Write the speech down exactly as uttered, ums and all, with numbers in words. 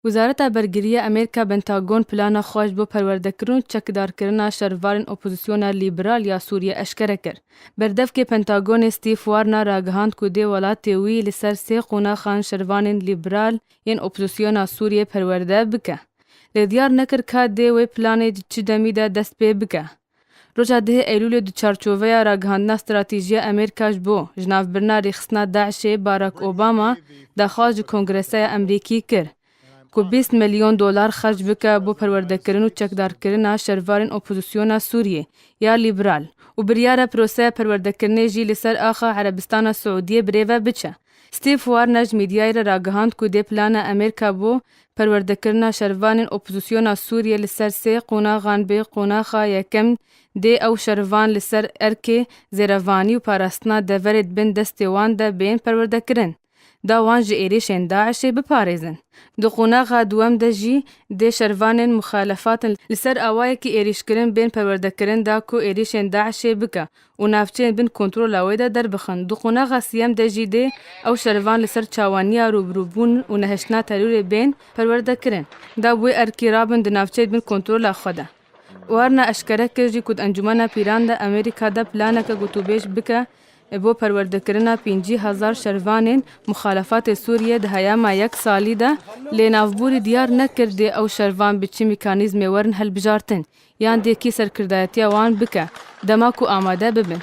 Wezareta Bergirî ya Amerîka Pentagon plana xwe ji bo perwerdekirin û çekdarkirina şervanên opozisyona lîberal ya Sûriyê eşkere kir. Berdevkê Pentagonê Steve Warner ragihand ku dê welatê wî li ser sê qonaxan şervanên lîberal yên opozisyona Sûriyê perwerde bike. Lê diyar nekir ka dê wê planê di çi demî de dest pê bike. Roja dehê Eylûlê di çarçoveya ragihandina stratejî ya Amerîka ji bo ji navbirina rêxistina DAIŞê Barack Obama daxwaz ji Kongreseya Amerîkî kir ku bîst milyon dolar xerc bike bo perwerdekirin û çekdarkirina şervanên opozisyona Sûriyê ya lîberal û biryara proseya perwerdekirinê jî li ser axa Erebistana Siûdiyê birêve biçe. Steve Warner ji medyayê re ragihand ku dê plana Amerîka bo perwerdekirina şervanên opozisyona Sûriyê li ser sê qonaxan bê, qonaxa yekem dê ew şervan li ser erkê zêrevanî û parastina deverê di bin destê wan de bên perwerdekirin, da wan ji êrişên DAIŞê biparêzin. Di qonaxa duwem de jî dê şervanên muxalefatin li ser awayekî êrişkirin bên perwerdekirin da ku êrişên DAIŞê bike û navçeyên bin kontrola wê de derbixin. Di qonaxa siyem de jî dê ew şervan li ser çawaniya rûbirûbûn û nehiştina terorê bên perwerdekirin, da bi wê erkî rabin di navçeyên bin kontrola xwe de. Warner eşkere kir jî ku di Encûmena Pîran de Amerîka de planeke gotûbêj bike bo perwerdekirina pêncî hezar şervanên muxalefatê Sûriyê di heyama yek salî de, lê navbûrî diyar nekir dê ew şervan bi çi mekanîzmê werin hilbijartin yan dê kî serkirdayetiya wan bike dema ku amade bibin.